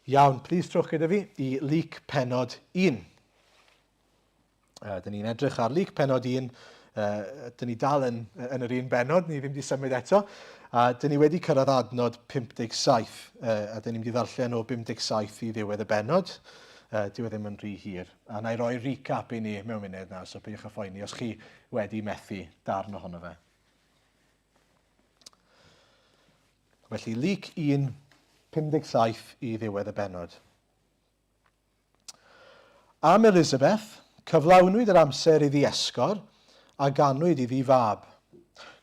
Iawn, plis trowch gyda fi i Luc pennod 1. Uh, dyn ni'n edrych ar Luc pennod 1. Uh, dyn ni dal yn, yn yr un bennod, ni ddim wedi symud eto. A dyn ni wedi cyrraedd adnod 57, uh, a dyn ni'n mynd i ddarllen o 57 i ddiwedd y bennod. Uh, dyw e ddim yn rhy hir. A na i roi recap i ni mewn munud nawr, so peidiwch â phoeni os chi wedi methu darn ohono fe. Felly, Luc 1, 57 i ddiwedd y bennod. Am Elizabeth, cyflawnwyd yr amser iddi esgor, a ganwyd iddi fab.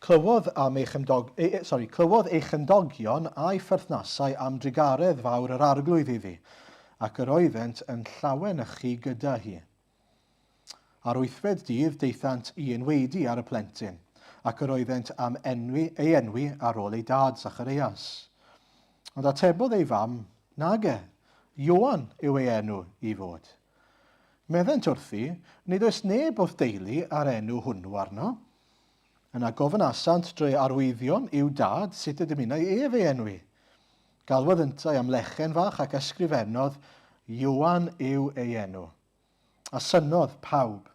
Clywodd, am ei chymdog, e, e, sorry, clywodd ei chymdogion a'i pherthnasau am drugaredd fawr yr arglwydd iddi, ac yr oeddent yn llawenychu gyda hi. A'r wythfed dydd daethant i enwaedu ar y plentyn, ac yr oeddent am enwi, ei enwi ar ôl ei dad, Zachareias. Ond atebodd ei fam, Nage, Ioan yw ei enw i fod. Meddent wrthi, Nid oes neb o'th deulu â'r enw hwnnw arno. Yna gofynasant drwy arwyddion i'w dad sut y dymunai ef ei enwi. Galwodd yntau am lechen fach ac ysgrifennodd, Ioan yw ei enw. A synnodd pawb.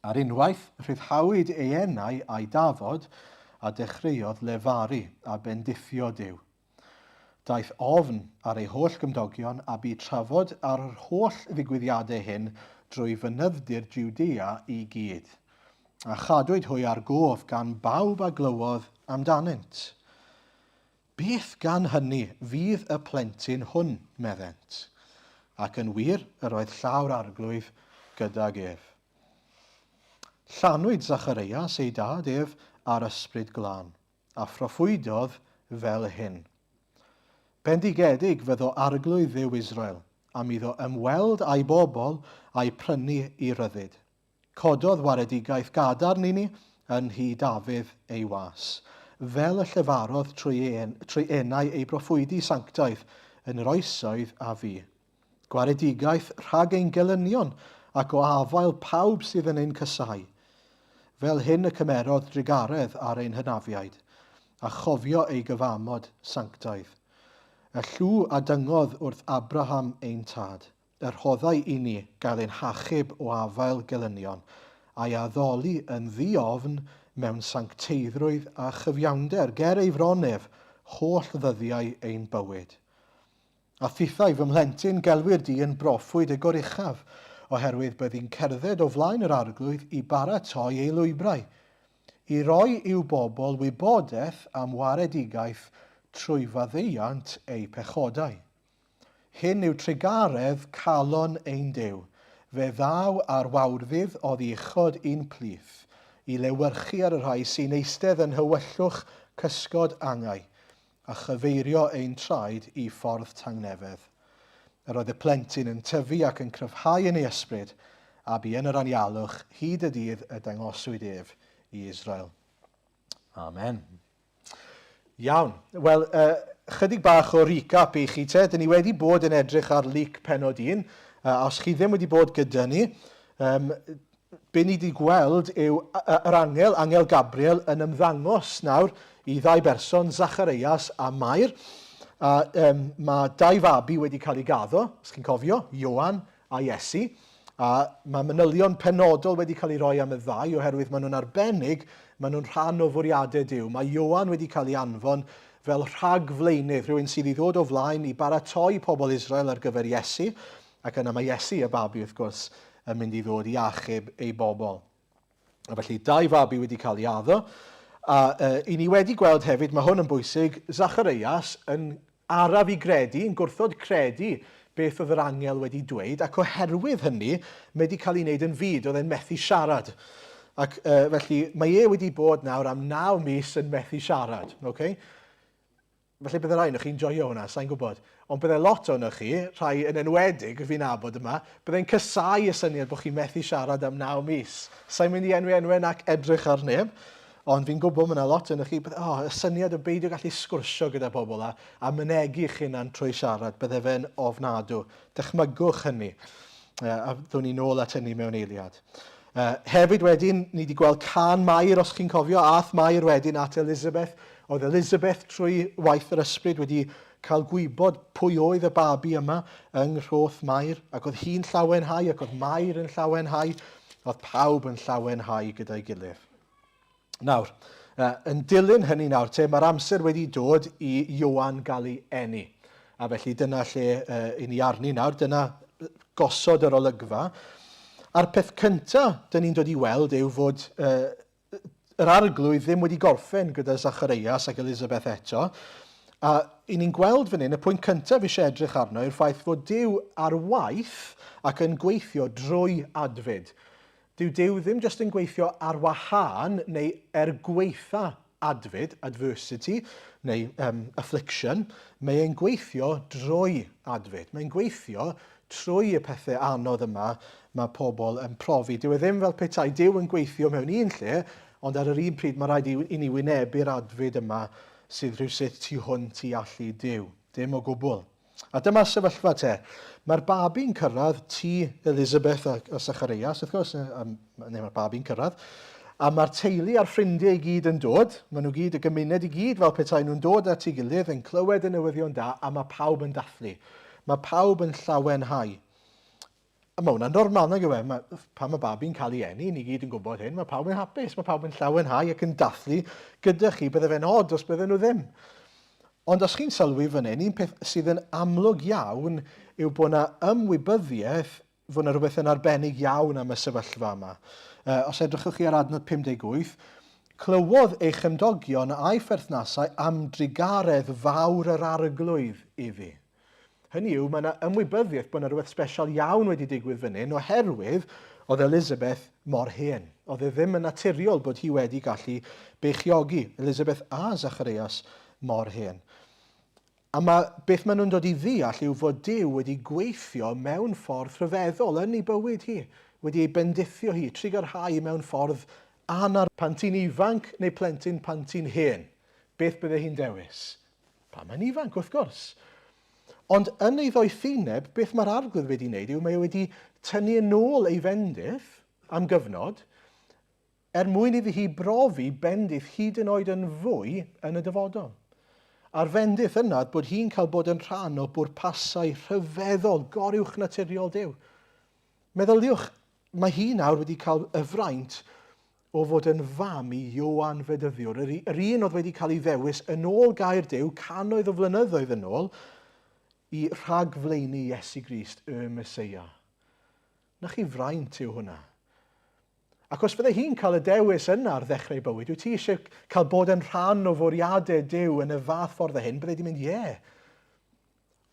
Ar unwaith, rhyddhawyd ei enau a'i dafod, a dechreuodd lefaru a bendithio Duw. Daeth ofn ar ei holl gymdogion a bu trafod ar yr holl ddigwyddiadau hyn drwy fynydd-dir Jwdea i gyd. A chadwyd hwy ar gof gan bawb a glywodd amdanynt. Beth gan hynny fydd y plentyn hwn? meddent. Ac yn wir, yr oedd llaw'r Arglwydd gydag ef. Llanwyd Zachareias ei dad ef â'r Ysbryd Glân, a phroffwydodd fel hyn. Bendigedig fyddo Arglwydd Dduw Israel, am iddo ymweld â'i bobl a'u prynu i ryddid. Cododd waredigaeth gadarn i ni yn nhŷ Dafydd ei was, fel y llefarodd trwy, en, trwy enau ei broffwydi sanctaidd yn yr oesoedd a fu. Gwaredigaeth rhag ein gelynion ac o afael pawb sydd yn ein casáu. Fel hyn y cymerodd drugaredd ar ein hynafiaid, a chofio ei gyfamod sanctaidd. Y llw a dyngodd wrth Abraham ein tad. y rhoddai i ni gael ein hachub o afael gelynion, a'i addoli yn ddi-ofn mewn sancteiddrwydd a chyfiawnder ger ei fron ef, holl ddyddiau ein bywyd. A thithau, fy mhlentyn, gelwir di yn broffwyd y Goruchaf, oherwydd byddi'n cerdded o flaen yr Arglwydd i baratoi ei lwybrau, i roi i'w bobl wybodaeth am waredigaeth trwy faddeuant eu pechodau. Hyn yw trugaredd calon ein Duw, fe ddaw â'r wawrddydd oddi uchod i'n plith, i lewyrchu ar y rhai sy'n eistedd yn nhywyllwch cysgod angau, a chyfeirio ein traed i ffordd tangnefedd. Yr oedd y plentyn yn tyfu ac yn cryfhau yn ei ysbryd, a bu yn yr anialwch hyd y dydd y dangoswyd ef i Israel. Amen. Iawn. Wel, uh, chydig bach o recap i chi te. Dyn ni wedi bod yn edrych ar Luc penod 1. Uh, os chi ddim wedi bod gyda ni, um, be ni wedi gweld yw yr angel, angel Gabriel, yn ymddangos nawr i ddau berson, Zacharias a Mair. A um, mae dau fabi wedi cael ei gaddo, os chi'n cofio, Ioan a Iesu, a mae manylion penodol wedi cael eu rhoi am y ddau oherwydd maen nhw'n arbennig, maen nhw'n rhan o fwriadau Duw. Mae Ioan wedi cael ei anfon fel rhagflaenydd, rhywun sydd i ddod o flaen i baratoi pobl Israel ar gyfer Iesu, ac yna mae Iesu, y babi wrth gwrs, yn mynd i ddod i achub ei bobl. A felly, dau fabi wedi cael ei addo. A uh, i ni wedi gweld hefyd, mae hwn yn bwysig, Zacharias yn araf i gredu, yn gwrthod credu beth oedd yr angel wedi dweud, ac oherwydd hynny, mae wedi cael ei wneud yn fud, oedd e'n methu siarad. Ac uh, felly, mae e wedi bod nawr am naw mis yn methu siarad. Okay? Falle bydde rai ohonoch chi'n joio hwnna, sa i'n gwybod. Ond bydde lot ohonoch chi, rhai yn enwedig fi'n nabod yma, byddai'n casáu y syniad bod chi'n methu siarad am naw mis. Sa i'n mynd i enwi enwau nac edrych ar neb, ond fi'n gwybod mae yna lot ohonoch chi, bydde, oh, y syniad o beidio gallu sgwrsio gyda pobl a, a mynegi eich hunan trwy siarad, bydde fe'n ofnadw. Dychmygwch hynny. A ddown ni nôl at hynny mewn eiliad. Uh, hefyd wedyn, ni wedi gweld can Mair, os chi'n cofio, ath Mair wedyn at Elizabeth. Oedd Elizabeth trwy waith yr ysbryd wedi cael gwybod pwy oedd y babi yma yng nghroth Mair, ac oedd hi'n llawenhau, ac oedd Mair yn llawenhau, oedd pawb yn llawenhau gyda'i gilydd. Nawr, yn dilyn hynny nawr te, mae'r amser wedi dod i Ioan gael ei eni. A felly dyna lle uh, i ni arni nawr, dyna gosod yr olygfa. A'r peth cyntaf dyn ni'n dod i weld yw fod uh, yr arglwydd ddim wedi gorffen gyda Zacharias ac Elizabeth eto. A i ni'n gweld fan hyn, y pwynt cyntaf eisiau edrych arno yw'r ffaith fod Duw ar waith ac yn gweithio drwy adfyd. Dyw Duw ddim jyst yn gweithio ar wahân neu er gwaetha adfyd, adversity, neu um, affliction, mae e'n gweithio drwy adfyd. Mae'n gweithio trwy y pethau anodd yma mae pobl yn profi. Dyw e ddim fel petai Duw yn gweithio mewn un lle, ond ar yr un pryd mae rhaid i, i ni wynebu'r adfyd yma sydd rhywsut tu hwnt i allu Duw. Dim o gwbl. A dyma'r sefyllfa te. Mae'r babi'n cyrraedd tŷ Elizabeth a, a Zacharias, wrth gwrs, neu mae'r babi'n cyrraedd, a mae'r teulu a'r ffrindiau i gyd yn dod, maen nhw gyd, y gymuned i gyd fel petai nhw'n dod at ei gilydd, yn clywed y newyddion da, a mae pawb yn dathlu. Mae pawb yn llawenhau. A mae hwnna'n normal, nag yw e? Mae, pan mae babi'n cael ei eni, ni gyd yn gwybod hyn, mae pawb yn hapus, mae pawb yn llawenhau ac yn dathlu gyda chi. Bydde fe'n od os bydden nhw ddim. Ond os chi'n sylwi fan hyn, un peth sydd yn amlwg iawn yw bod yna ymwybyddiaeth fod yna rhywbeth yn arbennig iawn am y sefyllfa yma. Uh, os edrychwch chi ar adnod 58, clywodd ei chymdogion a'i pherthnasau am drugaredd fawr yr arglwydd iddi. Hynny yw, mae yna ymwybyddiaeth bod yna rhywbeth sbesial iawn wedi digwydd fan hyn oherwydd oedd Elizabeth mor hen. Oedd e ddim yn naturiol bod hi wedi gallu beichiogi, Elizabeth a Zacharias mor hen. A mae beth maen nhw'n dod i ddeall yw fod Duw wedi gweithio mewn ffordd rhyfeddol yn ei bywyd hi, wedi ei bendithio hi, trugarhau mewn ffordd anar... Pan ti'n ifanc neu plentyn pan ti'n hen, beth bydde hi'n dewis? Pan mae'n ifanc, wrth gwrs. Ond yn ei ddoethineb, beth mae'r arglwydd wedi wneud yw mae e wedi tynnu yn ôl ei fendith am gyfnod, er mwyn iddi hi brofi bendith hyd yn oed yn fwy yn y dyfodol. A'r fendith yna bod hi'n cael bod yn rhan o bwrpasau rhyfeddol, goruwchnaturiol Duw. Meddyliwch, mae hi nawr wedi cael y fraint o fod yn fam i Ioan Fedyddiwr, yr, yr un oedd wedi cael ei ddewis yn ôl gair Duw cannoedd o flynyddoedd yn ôl i rhagflaenu Iesu Grist, y Meseia. Na chi fraint yw hwnna. Ac os fydde hi'n cael y dewis yna ar ddechrau bywyd, wyt ti eisiau cael bod yn rhan o fwriadau Duw yn y fath ffordd â hyn, bydde di'n mynd, ie. Yeah.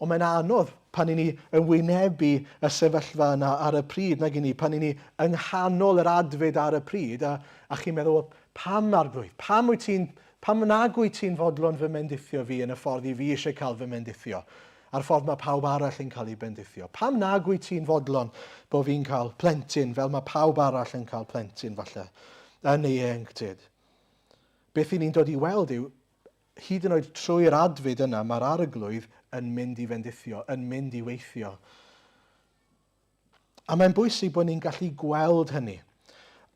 Ond mae'n anodd pan i ni yn wynebu y sefyllfa yna ar y pryd, nag i ni, pan i ni yng nghanol yr adfyd ar y pryd, a, a chi'n meddwl, well, pam arglwydd, pam wyt ti'n, pam nag wyt ti'n fodlon fy mendithio fi yn y ffordd i fi eisiau cael fy mendithio, a'r ffordd mae pawb arall yn cael ei bendithio? Pam nag wyt ti'n fodlon bod fi'n cael plentyn fel mae pawb arall yn cael plentyn, falle, yn ei ieuenctid? Beth i ni'n dod i weld yw, Hyd yn oed trwy'r adfyd yna, mae'r Arglwydd yn mynd i fendithio, yn mynd i weithio. A mae'n bwysig bod ni'n gallu gweld hynny.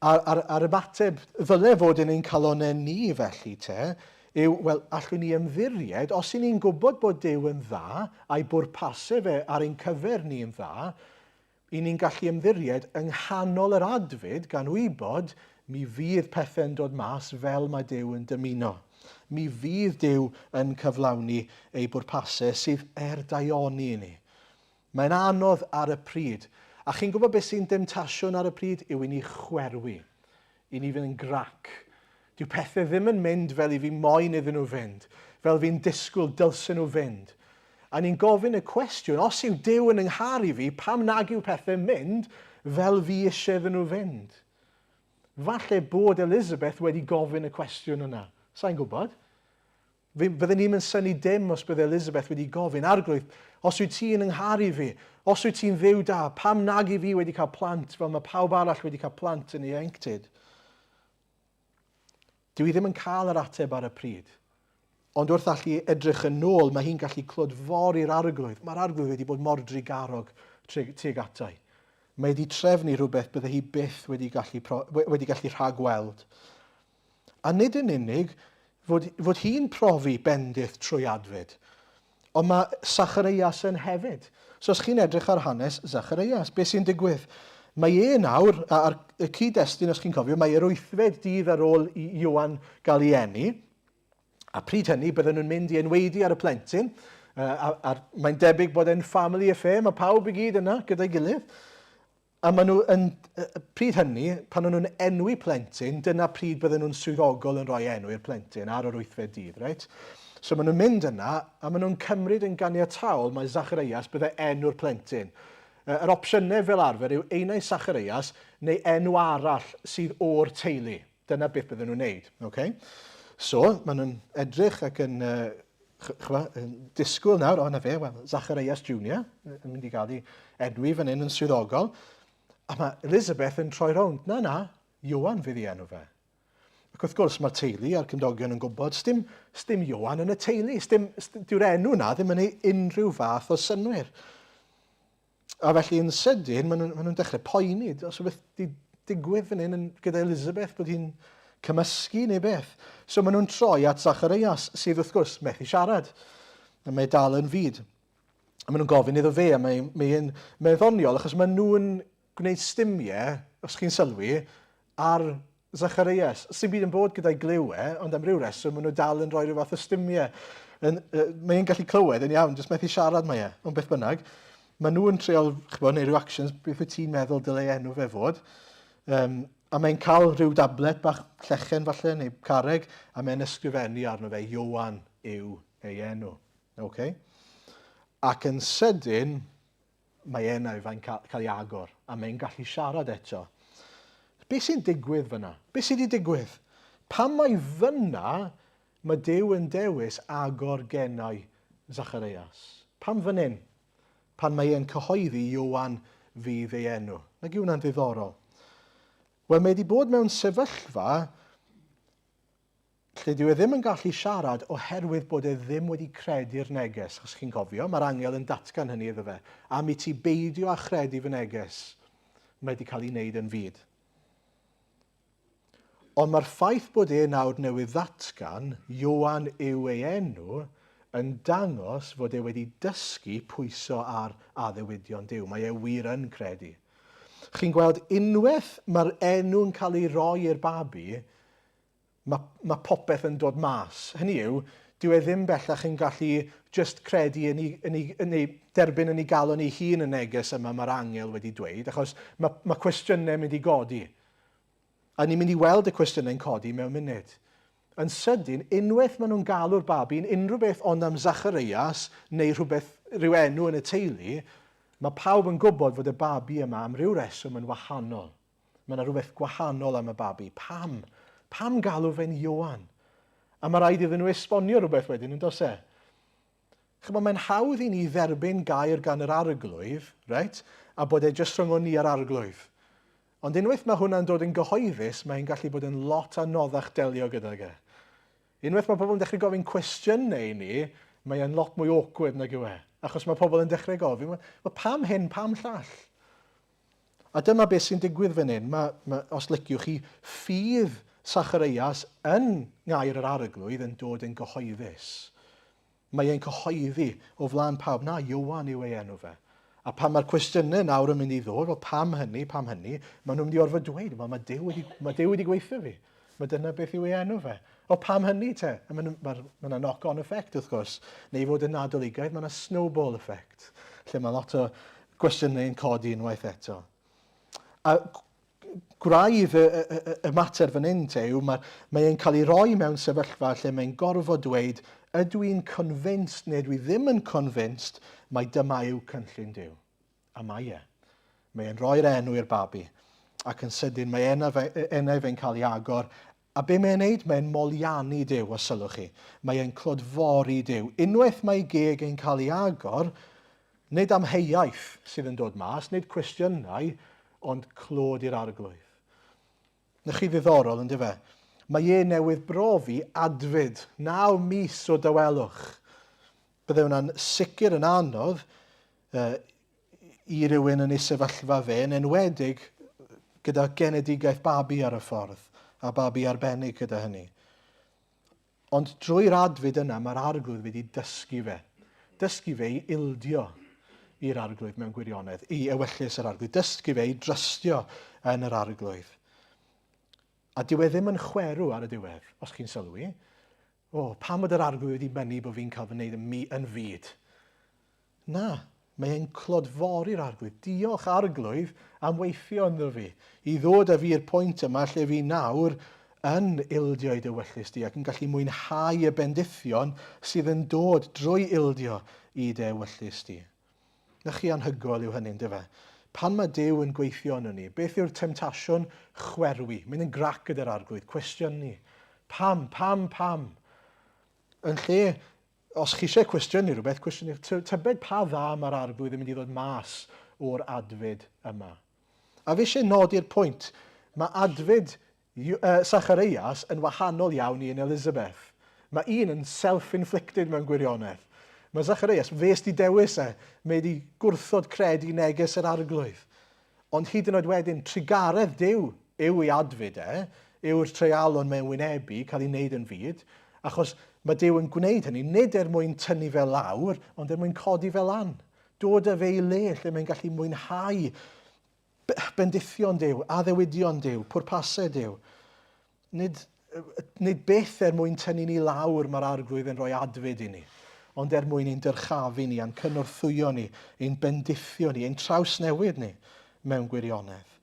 A'r, ar, ar ymateb ddyle fod yn ein calonnau ni felly te, yw, wel, allwn ni ymddiried, os y'n ni'n gwybod bod Duw yn dda, a'i bwrpasau fe ar ein cyfer ni yn dda, I ni'n gallu ymddiried yng nghanol yr adfyd gan wybod mi fydd pethau'n dod mas fel mae Duw yn dymuno. Mi fydd Duw yn cyflawni ei bwrpasau sydd er daioni i ni. Mae'n anodd ar y pryd. A chi'n gwybod beth sy'n demtasiwn ar y pryd? Yw i ni chwerwi. I ni fynd yn grac. Dyw pethau ddim yn mynd fel i fi moyn iddyn nhw fynd, fel fi'n disgwyl dylsen nhw fynd. A ni'n gofyn y cwestiwn, os yw Duw yn yngharu fi, pam nag yw pethau'n mynd fel fi eisiau iddyn nhw fynd? Falle bod Elizabeth wedi gofyn y cwestiwn yna. Sa'n gwybod. Fydden ni'm yn synnu dim os bydde Elizabeth wedi gofyn, Arglwydd, os wyt ti'n yng ngharu fi, os wyt ti'n Dduw da, pam nag i fi wedi cael plant fel mae pawb arall wedi cael plant yn ieuenctid? Dyw hi ddim yn cael yr ateb ar y pryd. Ond wrth allu edrych yn ôl, mae hi'n gallu clodfori'r Arglwydd. Mae'r Arglwydd wedi bod mor drugarog tuag atai. Mae wedi trefnu rhywbeth bydde hi byth wedi gallu, wedi gallu rhagweld. A nid yn unig fod, fod hi'n profi bendith trwy adfyd, Ond mae Zacharias yn hefyd. So os chi'n edrych ar hanes Zacharias, beth sy'n digwydd? Mae e nawr, a'r y cyd-destun os chi'n cofio, mae e'r wythfed dydd ar ôl i Ioan gael ei eni, a pryd hynny bydden nhw'n mynd i enweidi ar y plentyn, a, a, mae'n debyg bod e'n family affair, mae pawb i gyd yna gyda'i gilydd. A maen nhw yn, pryd hynny, pan o'n nhw'n enwi plentyn, dyna pryd bydden nhw'n swyddogol yn rhoi enw i'r plentyn ar yr wythfed dydd, reit? So maen nhw'n mynd yna, a maen nhw'n cymryd yn ganiataol mae Zacharias bydde enw'r plentyn. Yr opsiynau fel arfer yw einau Zacharias neu enw arall sydd o'r teulu. Dyna beth bydden nhw'n neud, okay? So, maen nhw'n edrych ac yn, uh, chwa, yn disgwyl nawr, o na fe, wel, Zacharias Junior, yn mynd i gael ei enwi fan hyn yn swyddogol. A mae Elizabeth yn troi rownd, na, na, Ioan fydd ei enw fe. Ac wrth gwrs, mae'r teulu a'r cymdogion yn gwybod, sdim, sdim Ioan yn y teulu, sdim, sdim, dyw'r enw na ddim yn ei unrhyw fath o synwyr. A felly yn sydyn, maen nhw'n ma nhw dechrau poeni. Os rhywbeth di digwydd fan hyn yn, gyda Elizabeth, bod hi'n cymysgu neu beth. So maen nhw'n troi at Zacharias, sydd wrth gwrs methu siarad. A mae dal yn fyd. A maen nhw'n gofyn iddo fe, a mae'n mae mae ddoniol, achos maen nhw'n gwneud stumiau, os chi'n sylwi, ar Zacharias. Sdim byd yn bod gyda'i glyw e, ond am ryw reswm maen nhw dal yn rhoi rhyw fath o stumiau. Yn, uh, mae e'n gallu clywed yn iawn, jyst methu siarad mae e, ond beth bynnag. Maen nhw yn treol, chybod, neu rhyw actions, beth wyt ti'n meddwl dylai enw fe fod. Um, a mae'n cael rhyw dablet bach llechen falle, neu carreg, a mae'n ysgrifennu arno fe, Ioan yw ei enw. Okay? Ac yn sydyn, mae enau fe'n cael ei agor a mae'n gallu siarad eto. Be sy'n digwydd fyna? Be sydd wedi digwydd? Pam mae fyna mae Duw yn dewis agor genau Zacharias? Pam fan hyn? Pan mae e'n cyhoeddi Ioan fydd ei enw. Nag yw hwnna'n ddiddorol? Wel, mae wedi bod mewn sefyllfa lle dyw e ddim yn gallu siarad oherwydd bod e ddim wedi credu'r neges. Os chi'n cofio, mae'r angel yn datgan hynny iddo fe. Am i ti beidio â chredu fy neges, mae wedi cael ei wneud yn fyd. Ond mae'r ffaith bod e nawr newydd ddatgan, Ioan yw ei enw, yn dangos fod e wedi dysgu pwyso ar addewidion Duw. Mae e wir yn credu. Chi'n gweld, unwaith mae'r enw'n cael ei roi i'r babi, Mae, mae popeth yn dod mas. Hynny yw, dyw e ddim bellach yn gallu jyst credu yn ei, yn ei, yn ei, derbyn yn ei galon ei hun y neges yma mae'r angel wedi dweud, achos mae, mae cwestiynau mynd i godi. A ni'n mynd i weld y cwestiynau'n codi mewn munud. Yn sydyn, unwaith maen nhw'n galw'r babi'n unrhyw beth ond am Zacharias neu rhywbeth, rhyw enw yn y teulu, mae pawb yn gwybod fod y babi yma am ryw reswm yn wahanol. Mae yna rhywbeth gwahanol am y babi. Pam? Pam galw fe'n Ioan? A mae rhaid iddyn nhw esbonio rhywbeth wedyn, yn does e? Chymod, mae'n hawdd i ni dderbyn gair gan yr arglwydd, reit? A bod e jyst rhwng ni a'r arglwydd. Ond unwaith mae hwnna'n dod yn gyhoeddus, mae'n gallu bod yn lot anoddach delio gydag e. Unwaith mae pobl yn dechrau gofyn cwestiynau i ni, mae e'n lot mwy awkward nag yw e. Achos mae pobl yn dechrau gofyn, well, pam hyn, pam llall? A dyma beth sy'n digwydd fan hyn. Mae, mae, os liciwch chi, ffydd Sachareias yn ngair yr arglwydd yn dod yn gyhoeddus. Mae e'n cyhoeddi o flaen pawb, na, Ioan yw ei enw fe. A pan mae'r cwestiynau nawr yn mynd i ddod, wel pam hynny, pam hynny, maen nhw'n mynd i orfod dweud, wel mae Duw wedi, mae Duw wedi gweithio fi. Mae dyna beth yw ei enw fe. O pam hynny te? A mae yna ma knock-on effect wrth gwrs. Neu i fod yn nadoligaidd, mae yna snowball effect, lle mae lot o gwestiynau yn codi unwaith eto. A gwraidd y, y, y, y mater fan hyn te yw mae, mae e'n cael ei roi mewn sefyllfa lle mae'n gorfod dweud ydw i'n convinced neu dwi ddim yn convinced mai dyma yw cynllun Duw. A mae e. Mae e'n rhoi'r enw i'r babi. Ac yn sydyn mae enau fe, enau fe'n cael ei agor. A be mae'n neud? Mae'n moliannu Duw, os sylwch chi. Mae e'n clodfori Duw. Unwaith mae geg e'n cael ei agor, nid amheuaeth sydd yn dod mas, nid cwestiynau, ond clod i'r arglwydd. Na chi ddiddorol, yn dyfe? Mae e newydd brofi adfyd, naw mis o dawelwch. Bydde hwnna'n sicr yn anodd uh, i rywun yn ei sefyllfa fe, yn enwedig gyda genedigaeth babi ar y ffordd, a babi arbennig gyda hynny. Ond drwy'r adfyd yna, mae'r arglwydd wedi dysgu fe. Dysgu fe i ildio i'r arglwydd mewn gwirionedd, i ewyllys yr arglwydd. Dysgu fe i drystio yn yr arglwydd. A dyw e ddim yn chwerw ar y diwedd, os chi'n sylwi. O, pam bod yr arglwydd wedi mynnu bod fi'n cael fy wneud yn, mi, yn fyd? Na, mae e'n clodfori'r arglwydd. Diolch arglwydd am weithio ynddo fi, i ddod â fi i'r pwynt yma lle fi nawr yn ildio i dy wyllys di ac yn gallu mwynhau y bendithion sydd yn dod drwy ildio i dy ewyllys di. Na chi anhygoel yw hynny, yndyfe? Pan mae Duw yn gweithio yno ni, beth yw'r temtasiwn? Chwerwi, mynd yn grac gyda'r arglwydd, cwestiynu. Pam, pam, pam? Yn lle, os chi eisiau cwestiynu rhywbeth, cwestiynu, tybed pa dda mae'r arglwydd yn mynd i ddod mas o'r adfyd yma. A fi eisiau nodi'r pwynt, mae adfyd Sachareias yn wahanol iawn i un Elizabeth. Mae un yn self-inflicted mewn gwirionedd. Mae Zachareias, fe sy 'di dewis e, mae wedi gwrthod credu neges yr arglwydd. Ond hyd yn oed wedyn, trugaredd Duw yw ei adfyd e, yw'r treialon mae'n wynebu, cael ei wneud yn fud, achos mae Duw yn gwneud hynny, nid er mwyn tynnu fe lawr, ond er mwyn codi fe lan. Dod â fe i le lle mae'n gallu mwynhau Bendithion Duw, addewidion Duw, pwrpasau Duw. Nid, nid byth er mwyn tynnu ni lawr mae'r arglwydd yn rhoi adfyd i ni, ond er mwyn ein dyrchafu ni, a'n cynorthwyo ni, ein bendithio ni, ein trawsnewid ni mewn gwirionedd.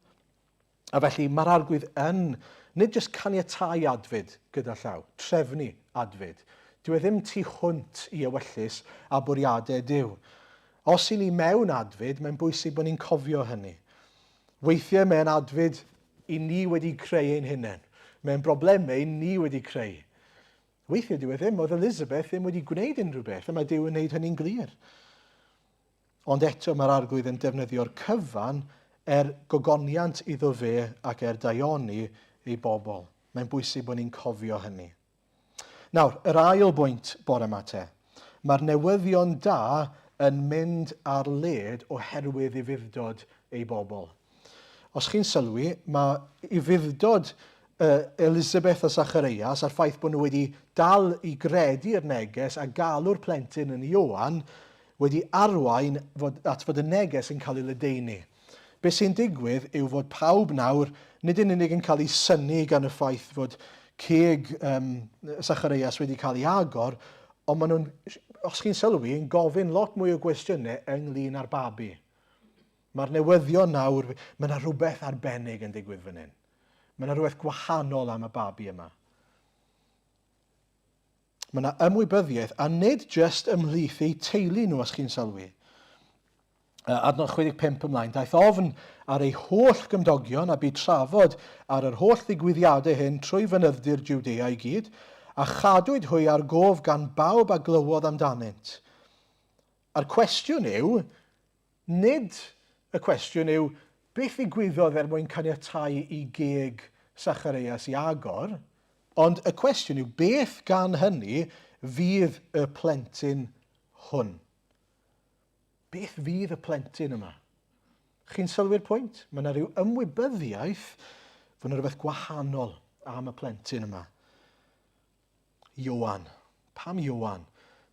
A felly mae'r arglwydd yn, nid jyst caniatáu adfyd gyda llaw, trefnu adfyd. Dyw e ddim tu hwnt i ewyllys a bwriadau Duw. Os i ni mewn adfyd, mae'n bwysig bod ni'n cofio hynny. Weithiau mae'n adfyd i ni wedi creu ein hunain. Mae'n broblemau i ni wedi creu. Weithiau dyw e ddim, oedd Elizabeth ddim wedi gwneud unrhyw beth, a mae Duw yn gwneud hynny'n glir. Ond eto mae'r arglwydd yn defnyddio'r cyfan er gogoniant iddo fe ac er daioni ei bobl. Mae'n bwysig bod ni'n cofio hynny. Nawr, yr ail bwynt bore 'ma te. Mae'r newyddion da yn mynd ar led oherwydd ufudd-dod ei bobl. Os chi'n sylwi, mae ufudd-dod Elizabeth a Zachareias a'r ffaith bod nhw wedi dal i gredu'r neges a galw'r plentyn yn Ioan wedi arwain fod, at fod y neges yn cael ei ledaenu. Be sy'n digwydd yw fod pawb nawr nid yn unig yn cael eu synnu gan y ffaith fod ceg um, Sachareias wedi cael ei agor, ond maen nhw'n, os chi'n sylwi, yn gofyn lot mwy o gwestiynau ynglyn â'r babi. Mae'r newyddion nawr, mae yna rhywbeth arbennig yn digwydd fan hyn. Mae yna rhywbeth gwahanol am y babi yma. Mae yna ymwybyddiaeth, a nid jyst ymhlith eu teulu nhw, os chi'n sylwi. Adnod 65 ymlaen, daeth ofn ar ei holl gymdogion a bu trafod ar yr holl ddigwyddiadau hyn trwy fynydd-dir Jwdea i gyd, a chadwyd hwy ar gof gan bawb a glywodd amdanynt. A'r cwestiwn yw, nid y cwestiwn yw beth ddigwyddodd er mwyn caniatáu i geg Sachareias i agor, ond y cwestiwn yw beth gan hynny fydd y plentyn hwn? Beth fydd y plentyn yma? Chi'n sylwi'r pwynt? Mae yna rhyw ymwybyddiaeth fod yna rhywbeth gwahanol am y plentyn yma. Ioan. Pam Ioan?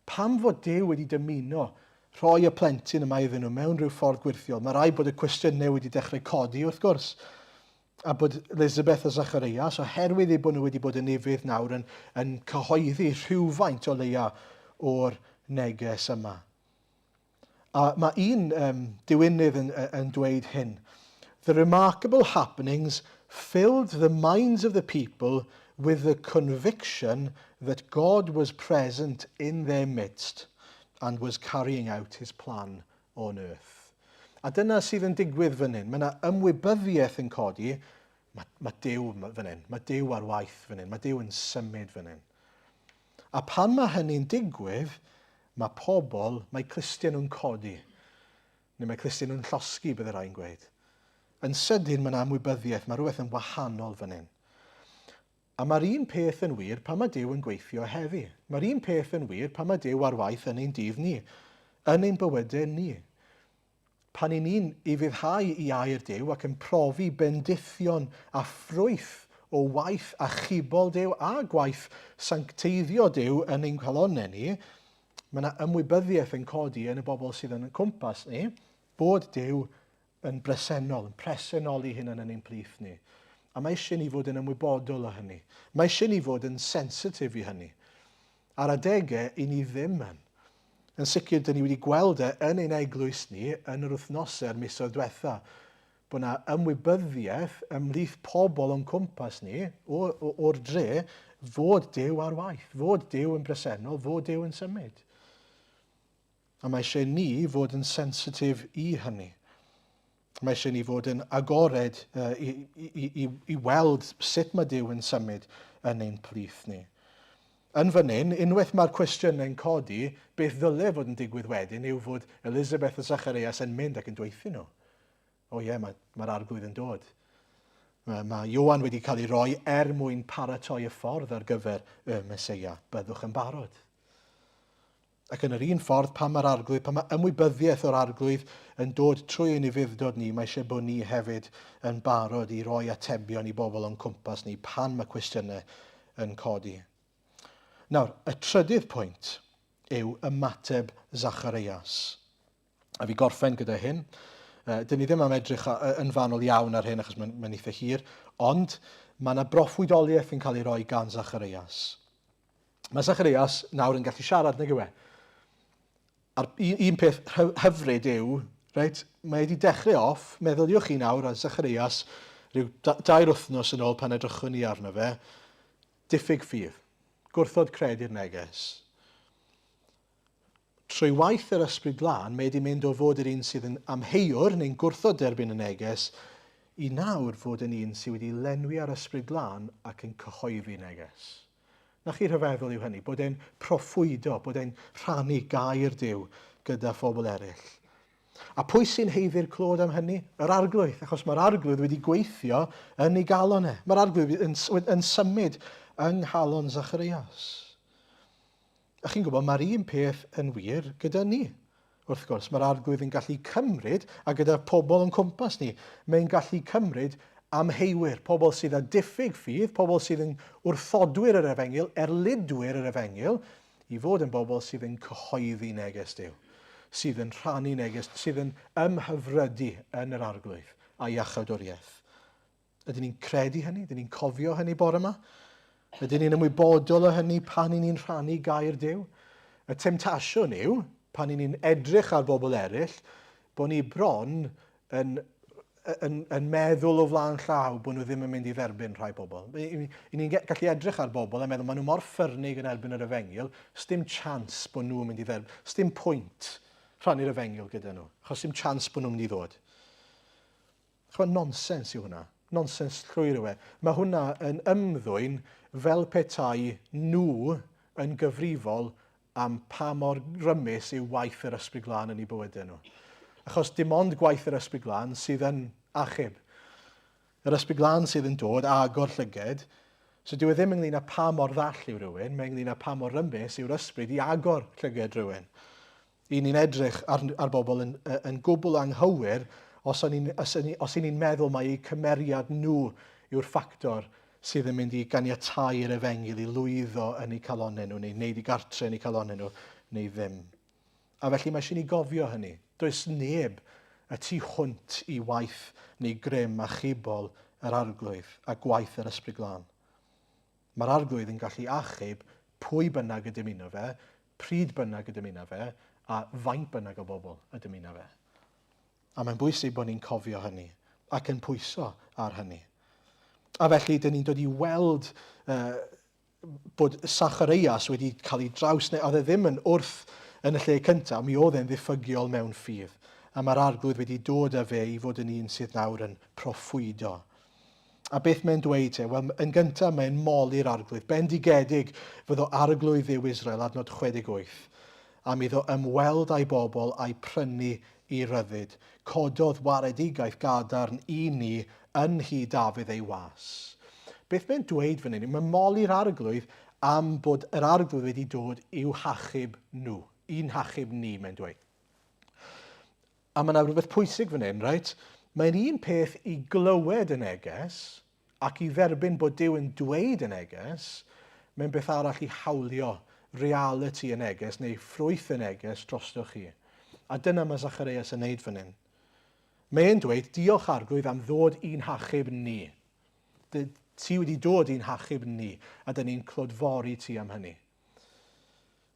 Pam fod Duw wedi dymuno rhoi y plentyn yma iddyn nhw mewn rhyw ffordd gwirthiol? Mae rhaid bod y cwestiynau wedi dechrau codi, wrth gwrs. A bod Elizabeth a Zacharias, oherwydd eu bod nhw wedi bod yn ufudd nawr, yn, yn cyhoeddi rhywfaint o leia o'r neges yma. A mae un um, diwynydd yn, yn dweud hyn. The remarkable happenings filled the minds of the people with the conviction that God was present in their midst and was carrying out his plan on earth. A dyna sydd yn digwydd fan hyn. Mae yna ymwybyddiaeth yn codi. Mae, mae Duw fan hyn. Mae Duw ar waith fan hyn. Mae Duw yn symud fan hyn. A pan mae hynny'n digwydd, mae pobl, mae clustiau nhw'n codi. Neu mae clustiau nhw'n llosgi, bydde rhai'n gweud. Yn sydyn mae yna ymwybyddiaeth, mae rhywbeth yn wahanol fan hyn. A mae'r un peth yn wir pan mae Duw yn gweithio heddi. Mae'r un peth yn wir pan mae Duw ar waith yn ein dydd ni, yn ein bywydau ni. Pan y'n ni'n ufuddhau i air Duw ac yn profi bendithion a ffrwyth o waith achubol Duw a gwaith sancteiddio Duw yn ein calonnau ni, Mae yna ymwybyddiaeth yn codi yn y bobl sydd yn cwmpas ni bod Duw yn bresennol, yn presenoli hunan yn ein plith ni. A mae eisiau ni fod yn ymwybodol o hynny. Mae eisiau ni fod yn sensitif i hynny. Ar adegau, i ni ddim yn. Yn sicr, dyn ni wedi gweld e yn ein eglwys ni yn yr wythnosau a'r misoedd diwetha, bod yna ymwybyddiaeth ymhlith pobl o'n cwmpas ni, o'r dre, fod Duw ar waith, fod Duw yn bresennol, fod Duw yn symud. A mae eisiau ni fod yn sensitif i hynny. Mae eisiau ni fod yn agored i, i, i, i weld sut mae Duw yn symud yn ein plith ni. Yn fan hyn, unwaith mae'r cwestiynau'n codi, beth ddyle fod yn digwydd wedyn yw fod Elizabeth a Zacharias yn mynd ac yn dweithio nhw. O ie, mae'r mae arglwydd yn dod. Mae, mae Ioan wedi cael ei roi er mwyn paratoi y ffordd ar gyfer y Meseia. Byddwch yn barod. Ac yn yr un ffordd, pan mae'r arglwydd, pan mae ymwybyddiaeth o'r arglwydd yn dod trwy ein ufudd-dod ni, mae eisiau bod ni hefyd yn barod i roi atebion i bobl o'n cwmpas ni pan mae cwestiynau yn codi. Nawr, y trydydd pwynt yw ymateb Zacharias. A fi gorffen gyda hyn. Dyn ni ddim am edrych yn fanwl iawn ar hyn achos mae'n mae eitha hir, ond mae yna broffwydoliaeth yn cael ei roi gan Zacharias. Mae Zacharias nawr yn gallu siarad, nag yw e? A'r un, un peth hyfryd yw, reit, mae wedi dechrau off, meddyliwch chi nawr ar Zacharias, rhyw dair wythnos yn ôl pan edrychwn ni arno fe, diffyg ffydd, gwrthod credu'r neges. Trwy waith yr Ysbryd Glân, mae wedi mynd o fod yr un sydd yn amheuwr neu'n gwrthod derbyn y neges, i nawr fod yn un sydd wedi lenwi â'r Ysbryd Glân ac yn cyhoeddi neges. Na chi rhyfeddol yw hynny, bod e'n proffwydo, bod e'n rhannu gair Duw gyda phobl eraill. A pwy sy'n haeddu'r clod am hynny? Yr Arglwydd, achos mae'r Arglwydd wedi gweithio yn ei galon e. Mae'r Arglwydd yn, yn symud yng nghalon Zacharias. A chi'n gwybod, mae'r un peth yn wir gyda ni. Wrth gwrs, mae'r Arglwydd yn gallu cymryd, a gyda pobl o'n cwmpas ni, mae'n gallu cymryd amheuwyr, pobl sydd â diffyg ffydd, pobl sydd yn wrthodwyr yr efengyl, erlidwyr yr efengyl, i fod yn bobl sydd yn cyhoeddi neges Duw, sydd yn rhannu neges, sydd yn ymhyfrydu yn yr Arglwydd a'i iachawdwriaeth. Ydyn ni'n credu hynny? Ydyn ni'n cofio hynny bore yma? Ydyn ni'n ymwybodol o hynny pan i ni'n rhannu gair Duw? Y temtasiwn yw, pan i ni'n edrych ar bobl eraill, bod ni bron yn, yn, yn meddwl o flaen llaw bod nhw ddim yn mynd i dderbyn rhai bobl. I, i ni'n gallu edrych ar bobl a meddwl maen nhw mor ffyrnig yn erbyn yr efengyl, sdim chance bod nhw'n mynd i dderbyn, sdim pwynt rhannu'r efengyl gyda nhw, achos sdim chance bod nhw'n mynd i ddod. Ch'mod, nonsens yw hwnna. Nonsens llwyr yw e. Mae hwnna yn ymddwyn fel petai nhw yn gyfrifol am pa mor rymus yw waith yr Ysbryd Glân yn eu bywydau nhw. Achos dim ond gwaith yr Ysbryd Glân sydd yn achub. Yr Ysbryd Glân sydd yn dod a agor llyged. So dyw e ddim ynglyn â pa mor ddall yw rhywun, mae ynglyn â pa mor rymus yw'r Ysbryd i agor llyged rhywun. Y'n ni'n edrych ar, ar bobl yn, yn gwbl anghywir os o'n ni'n, os, os y'n ni'n meddwl mai eu cymeriad nhw yw'r ffactor sydd yn mynd i ganiatáu i'r efengyl i lwyddo yn eu calonnau nhw, neu wneud i gartre yn eu calonnau nhw, neu ddim. A felly mae eisiau ni gofio hynny. Does neb y tu hwnt i waith neu grym achubol yr Arglwydd a gwaith yr Ysbryd Glân. Mae'r Arglwydd yn gallu achub pwy bynnag y dymuno fe, pryd bynnag y dymuna fe, a faint bynnag o bobl y dymuna fe. A mae'n bwysig bod ni'n cofio hynny ac yn pwyso ar hynny. A felly, dyn ni'n dod i weld uh, bod Sachareias wedi cael ei draws, neu oedd e ddim yn wrth yn y lle cyntaf, mi oedd e'n ddiffygiol mewn ffydd. A mae'r arglwydd wedi dod â fe i fod yn un sydd nawr yn proffwydo. A beth mae'n dweud te? Wel, yn gyntaf mae'n moli'r arglwydd. Bendigedig fyddo arglwydd Dduw Israel, adnod 68, am iddo ymweld â'i bobl a'i prynu i ryddid. Cododd waredigaeth gadarn i ni yn nhŷ Dafydd ei was. Beth mae'n dweud fan hyn yw mae'n moli'r arglwydd am bod yr arglwydd wedi dod i'w hachub nhw, i'n hachub ni, mae'n dweud. A mae yna rhywbeth pwysig fan hyn, reit? Mae'n un peth i glywed y neges ac i dderbyn bod Duw yn dweud y neges, mae'n beth arall i hawlio realiti y neges neu ffrwyth y neges drostoch chi. A dyna mae Zacharias yn neud fan hyn. Mae e'n dweud, diolch Arglwydd am ddod i'n hachub ni. Ti wedi dod i'n hachub ni, a dyn ni'n clodfori ti am hynny.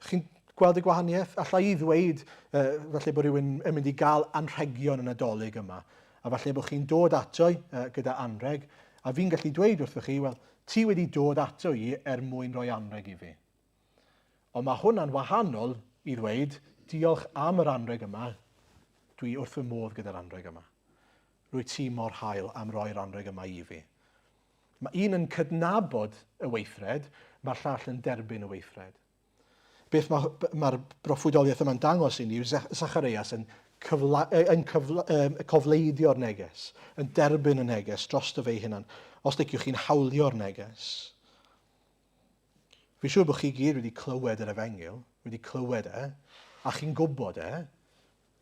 Chi'n gweld y gwahaniaeth? Alla i ddweud uh, falle bod rhywun yn mynd i gael anrhegion y Nadolig yma, a falle bod chi'n dod ato i uh, gyda anrheg, a fi'n gallu dweud wrthych chi, wel, ti wedi dod ato i er mwyn rhoi anrheg i fi. Ond mae hwnna'n wahanol i ddweud, diolch am yr anrheg yma, dwi wrth fy modd gyda'r anrheg yma. Rwy ti mor hael am roi'r anrheg yma i fi. Mae un yn cydnabod y weithred, mae'r llall yn derbyn y weithred. Beth mae'r mae broffwydoliaeth yma'n dangos i ni yw Zacharias yn, cyfla, yn cyfla, um, cofleidio'r neges, yn derbyn y neges drosto fe ei hunan, os liciwch chi'n hawlio'r neges. Fi'n siŵr bod chi gyd wedi clywed yr efengyl, wedi clywed e, a chi'n gwybod e.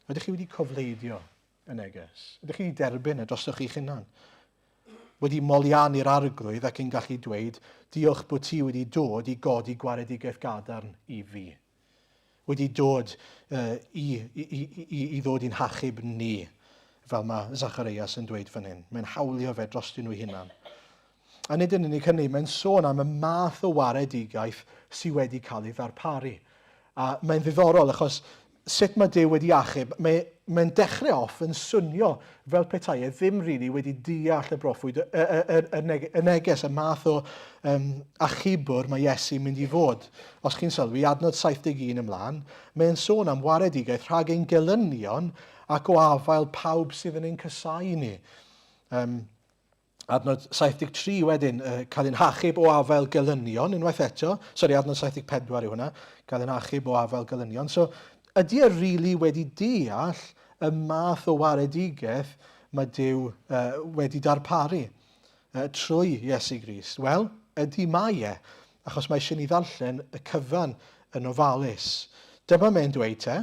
Ydych chi wedi cofleidio y neges? Ydych chi wedi derbyn e drosoch chi'ch hunan? Wedi moliannu'r arglwydd ac yn gallu dweud, diolch bod ti wedi dod i godi gwaredigaeth gadarn i fi. Wedi dod uh, i, i, i, i, i ddod i'n hachub ni, fel mae Zacharias yn dweud fan hyn. Mae'n hawlio fe drostyn nhw'i hunan. A nid yn unig hynny, mae'n sôn am y math o waredigaeth sydd wedi cael ei ddarparu. A mae'n ddiddorol achos sut mae Duw wedi achub, mae, mae'n dechrau off yn swnio fel petai e ddim rili really wedi deall y broffwyd, y, y, y, y, neg y neges, y math o um, achubwr mae Iesu'n mynd i fod. Os chi'n sylwi, adnod 71 ymlaen, mae'n sôn am waredigaeth rhag ein gelynion ac o afael pawb sydd yn ein casau ni. Um, Adnod 73 wedyn, uh, cael ein hachub o afael gelynion, unwaith eto. Sori, adnod 74 yw hwnna. Cael ein hachub o afael gelynion. So, ydy e really wedi deall y math o waredigaeth mae Duw uh, wedi darparu uh, trwy Iesu Grist? Wel, ydy mae e, achos mae eisiau ni ddarllen y cyfan yn ofalus. Dyma mae'n dweud te,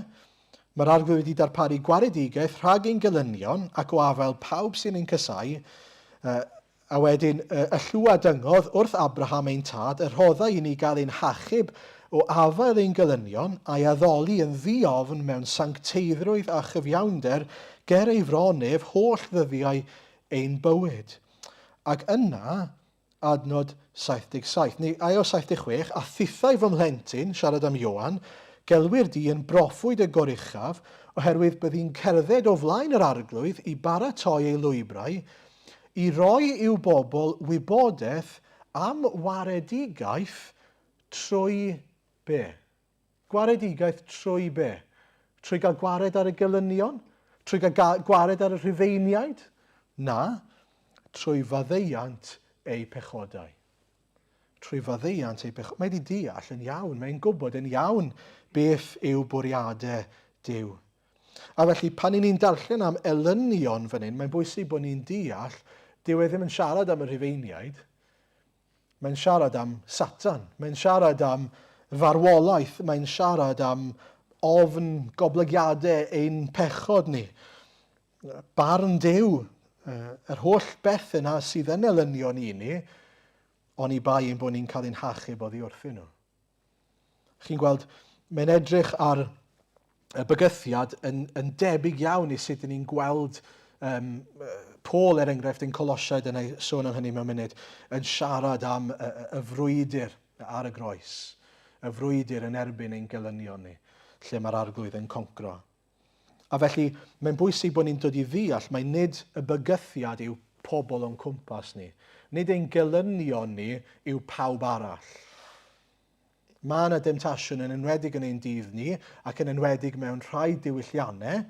Mae'r Arglwydd wedi darparu gwaredigaeth rhag ein gelynion ac o afael pawb sy'n ein casáu, a wedyn y llw a dyngodd wrth Abraham ein tad, y rhoddai i ni gael ein hachub o afael ein gelynion, a'i addoli yn ddi-ofn mewn sancteiddrwydd a chyfiawnder ger ei fron ef holl ddyddiau ein bywyd. Ac yna, Adnod 77, neu ai o 76, A thithau fy mhlentyn, siarad am Ioan, gelwir di yn broffwyd y Goruchaf, oherwydd byddi'n cerdded o flaen yr Arglwydd i baratoi ei lwybrau, i roi i'w bobl wybodaeth am waredigaeth trwy be? Gwaredigaeth trwy be? Trwy gael gwared ar y gelynion? Trwy gael gwared ar y Rhufeiniaid? Na, trwy faddeuant eu pechodau. Trwy faddeuant eu pechodau. Mae wedi deall yn iawn, mae'n gwybod yn iawn beth yw bwriadau Duw. A felly, pan i ni'n darllen am elynion fan hyn, mae'n bwysig bod ni'n deall, dyw e ddim yn siarad am y Rhufeiniaid, Mae'n siarad am Satan. Mae'n siarad am farwolaeth. Mae'n siarad am ofn goblygiadau ein pechod ni. Barn Duw, yr holl beth yna sydd yn elynion i ni, oni bai ein bod ni'n cael ein hachub oddi wrthyn nhw. Chi'n gweld, mae'n edrych ar y bygythiad yn, yn debyg iawn i sut ni'n gweld um, Paul, er enghraifft, yn Colosiaid, yn ei sôn am hynny mewn munud, yn siarad am y, y, y frwydr ar y groes, y frwydr yn erbyn ein gelynion ni, lle mae'r arglwydd yn concro. A felly, mae'n bwysig bod ni'n dod i ddeall mai nid y bygythiad yw pobl o'n cwmpas ni. Nid ein gelynion ni yw pawb arall. Mae yna demtasiwn yn enwedig yn ein dydd ni, ac yn enwedig mewn rhai diwylliannau,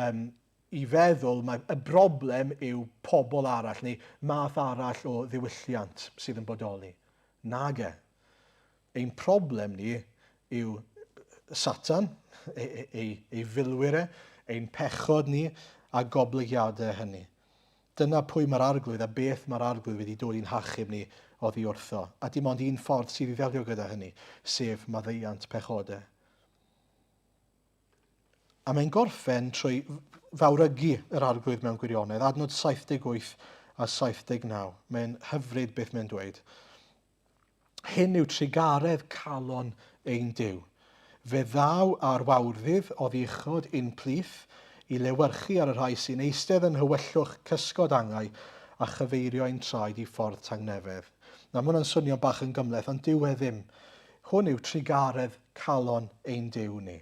um, i feddwl mai y broblem yw pobl arall neu math arall o ddiwylliant sydd yn bodoli. Nage. Ein problem ni yw Satan, ei, ei, ei filwyr e, ein pechod ni a goblygiadau hynny. Dyna pwy mae'r Arglwydd a beth mae'r Arglwydd wedi dod i'n hachub ni oddi wrtho. A dim ond un ffordd sydd i ddelio gyda hynny, sef maddeuant pechodau. A mae'n gorffen trwy fawrygu yr Arglwydd mewn gwirionedd, adnod 78 a 79. Mae'n hyfryd beth mae'n dweud. Hyn yw trugaredd calon ein Duw. Fe ddaw â'r wawrddydd oddi uchod i'n plith, i lewyrchu ar y rhai sy'n eistedd yn nhywyllwch cysgod angau a chyfeirio ein traed i ffordd tangnefedd. Nawr, mae hwnna'n swnio bach yn gymhleth, ond dyw e ddim. Hwn yw trugaredd calon ein Duw ni.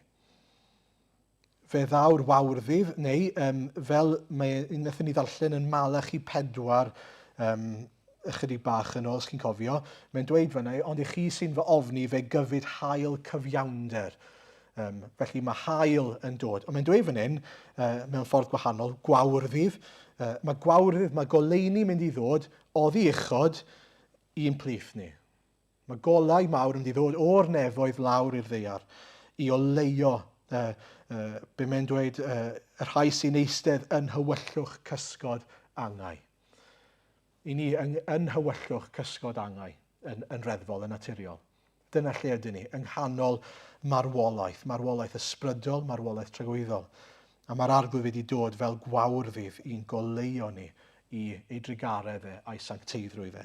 Fe ddaw'r wawrddydd, neu um, fel mae, wnaethon ni ddarllen yn Malachi 4, um, ychydig bach yn ôl, os chi'n cofio, mae'n dweud fanna, ond i chi sy'n fy ofni, fe gyfyd hael cyfiawnder. Um, felly mae hael yn dod. Ond mae'n dweud fan hyn, uh, mewn ffordd gwahanol, gwawrddydd. Uh, mae gwawrddydd, mae goleuni mynd i ddod oddi uchod i'n plith ni. Mae golau mawr yn mynd i ddod o'r nefoedd lawr i'r ddaear i oleuo, uh, uh, be mae'n dweud, uh, y rhai sy'n eistedd yn nhywyllwch cysgod angau. I ni yng, yn nhywyllwch cysgod angau, yn, yn reddfol, yn naturiol. Dyna lle ydyn ni, yng nghanol marwolaeth, marwolaeth ysbrydol, marwolaeth tragwyddol. A mae'r arglwydd wedi dod fel gwawrddydd i'n goleuo ni i ei drugaredd e a'i sancteiddrwydd e.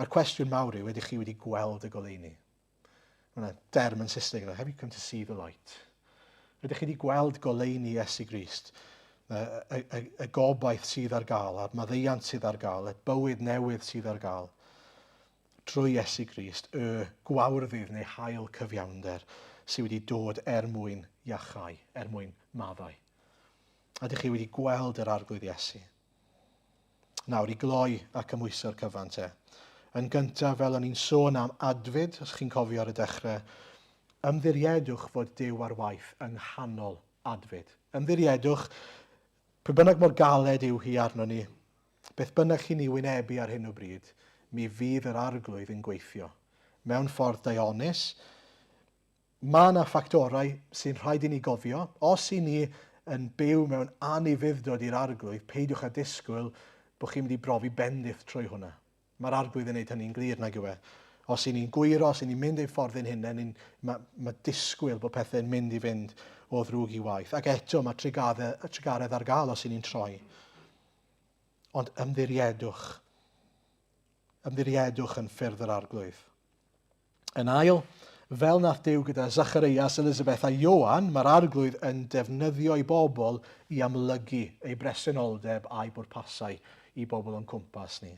A'r cwestiwn mawr yw, ydych chi wedi gweld y goleuni? Mae yna derm yn Saesneg yna, have you come to see the light? Ydych chi wedi gweld goleuni Iesu Grist? Y, y, y, y gobaith sydd ar gael, a'r maddeuant sydd ar gael, y bywyd newydd sydd ar gael drwy Iesu Grist, y gwawrddydd neu hael cyfiawnder sydd wedi dod er mwyn iachau, er mwyn maddau. Ydych chi wedi gweld yr arglwydd Iesu? Nawr, i gloi a cymhwyso'r cyfan te. Yn gyntaf, fel o'n i'n sôn am adfyd, os chi'n cofio ar y dechrau, ymddiriedwch fod Duw ar waith yng nghanol adfyd. Ymddiriedwch, pwy bynnag mor galed yw hi arno ni, beth bynnag chi'n ei wynebu ar hyn o bryd, mi fydd yr arglwydd yn gweithio. Mewn ffordd daionus, Mae yna ffactorau sy'n rhaid i ni gofio. Os i ni yn byw mewn anufudd-dod i'r Arglwydd, peidiwch â disgwyl bod chi'n mynd i brofi bendith trwy hwnna. Mae'r Arglwydd yn gwneud hynny'n glir, nag yw e? Os i ni'n gwyro, os i ni'n mynd ein ffordd ein hunain, ni'n, mae, mae disgwyl bod pethau'n mynd i fynd o ddrwg i waith. Ac eto mae trugaredd, trugaredd ar gael os i ni'n troi. Ond ymddiriedwch. Ymddiriedwch yn ffyrdd yr Arglwydd. Yn ail, fel nath Duw gyda Zachareias, Elisabeth a Ioan, mae'r Arglwydd yn defnyddio ei bobl i amlygu ei bresenoldeb a'i bwrpasau i bobl o'n cwmpas ni.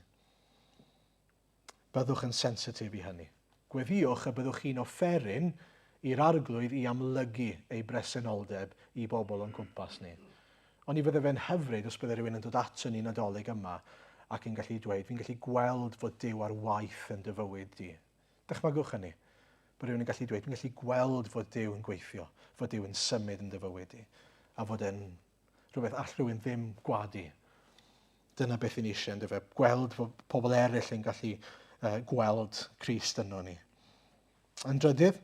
Byddwch yn sensitif i hynny. Gweddïwch y byddwch chi'n offeryn i'r Arglwydd i amlygu ei bresenoldeb i bobl o'n cwmpas ni. Ond i fydde fe'n hyfryd os bydde rhywun yn dod ato ni Nadolig yma ac yn gallu dweud, fi'n gallu gweld fod Duw ar waith yn dy fywyd di. Dychmygwch hynny. Bod rhywun yn gallu dweud, fi'n gallu gweld fod Duw yn gweithio, fod Duw yn symud yn dy fywyd di, a fod e'n rhywbeth all rhywun ddim gwadu. Dyna beth ni'n eisiau, yndyfe, gweld fod pobl eraill yn gallu uh, gweld Crist yno ni. Yn drydydd,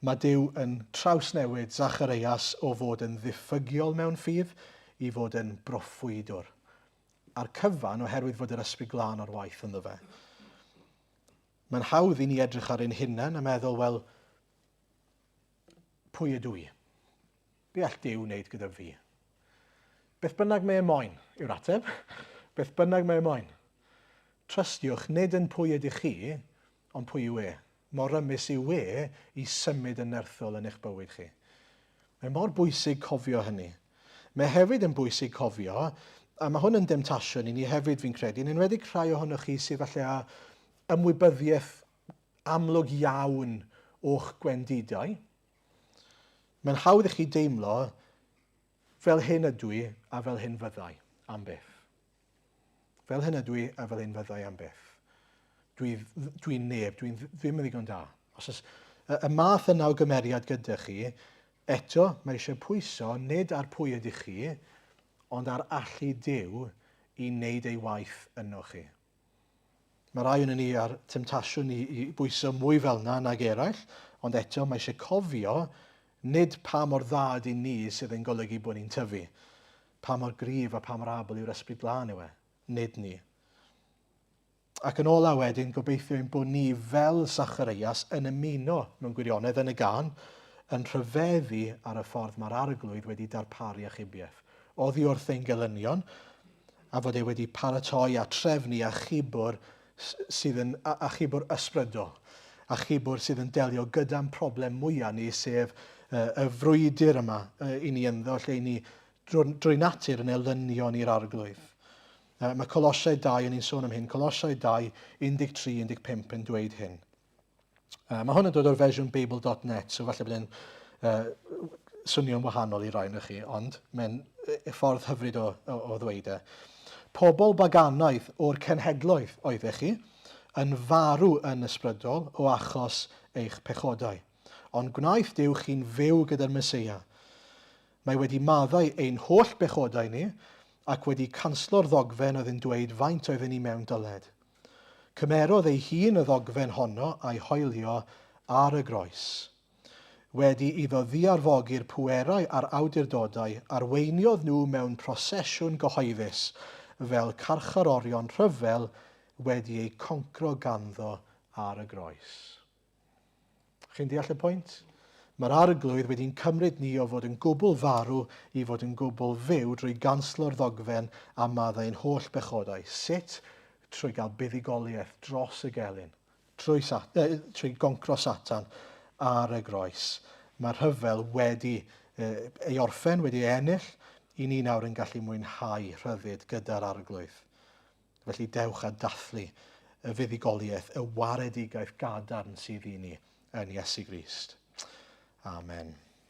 mae Duw yn trawsnewid Zachareias o fod yn ddiffygiol mewn ffydd i fod yn broffwydwr. A'r cyfan oherwydd fod yr Ysbryd Glân ar waith ynddo fe. Mae'n hawdd i ni edrych ar ein hunain a meddwl, wel, pwy ydw i? Be all Duw wneud gyda fi? Beth bynnag mae e moyn, yw'r ateb. Beth bynnag mae e moyn. Trystiwch nid yn pwy ydych chi, ond pwy yw e. Mor rymus yw e i symud yn nerthol yn eich bywyd chi. Mae mor bwysig cofio hynny. Mae hefyd yn bwysig cofio, a mae hwn yn demtasiwn i ni hefyd fi'n credu, yn enwedig rhai ohonoch chi sydd falle â ymwybyddiaeth amlwg iawn o'ch gwendidau. Mae'n hawdd i chi deimlo fel hyn ydw i a fel hyn fyddai am byth. Fel hyn ydw i a fel hyn fyddai am byth. Dwi, dwi'n neb, dwi'n ddim yn ddigon da. Os oes y, y math yna o gymeriad gyda chi, eto mae eisiau pwyso nid ar pwy ydych chi, ond ar allu Duw i wneud ei waith yno chi. Mae rai o'n ni ar temtasiwn i, i bwyso mwy fel yna nag eraill, ond eto mae eisiau cofio nid pa mor dda ydyn ni sydd yn golygu bod ni'n tyfu. Pa mor gryf a pa mor abl yw'r Ysbryd Glân yw e, nid ni. Ac yn ola wedyn, gobeithio ein bod ni fel Sachareias yn ymuno mewn gwirionedd yn y gân, yn rhyfeddu ar y ffordd mae'r Arglwydd wedi darparu achubiaeth. Oddi wrth ein gelynion, a fod e wedi paratoi a trefnu achubwr sydd yn achubwr ysbrydol. achubwr sydd yn delio gyda'n problem mwyaf ni, sef y frwydr yma i ni ynddo, lle i ni drwy, drwy natur yn elynion i'r arglwydd. Mae Colosiau 2, yn ni'n sôn am hyn, Colosiau 2, 13, 15 yn dweud hyn. Mae hwn yn dod o'r fersiwn Beibl.net, so falle bod e'n swnio'n wahanol i rai ohonoch chi, ond mae'n ffordd hyfryd o, o, o ddweud e. Pobl baganaidd o'r cenhedloedd oeddech chi, yn farw yn ysbrydol o achos eich pechodau. Ond gwnaeth Duw chi'n fyw gyda'r Meseia. Mae wedi maddau ein holl bechodau ni ac wedi canslo'r ddogfen oedd yn dweud faint oedden ni mewn dyled. Cymerodd ei hun y ddogfen honno a'i hoelio ar y groes. Wedi iddo ddiarfogi'r pwerau a'r awdurdodau, arweiniodd nhw mewn prosesiwn gyhoeddus fel carcharorion rhyfel wedi eu concro ganddo ar y groes. Chi'n deall y pwynt? Mae'r Arglwydd wedi'n cymryd ni o fod yn gwbl farw i fod yn gwbl fyw drwy ganslo'r ddogfen a maddau ein holl bechodau. Sut? Trwy gael buddugoliaeth dros y gelyn, trwy, eh, trwy goncro Satan ar y groes. Mae'r rhyfel wedi eh, ei orffen, wedi ei ennill, i ni nawr yn gallu mwynhau rhyddid gyda'r Arglwydd. Felly dewch a dathlu y fuddugoliaeth, y waredigaeth gadarn sydd i ni yn Iesu Grist. Amen.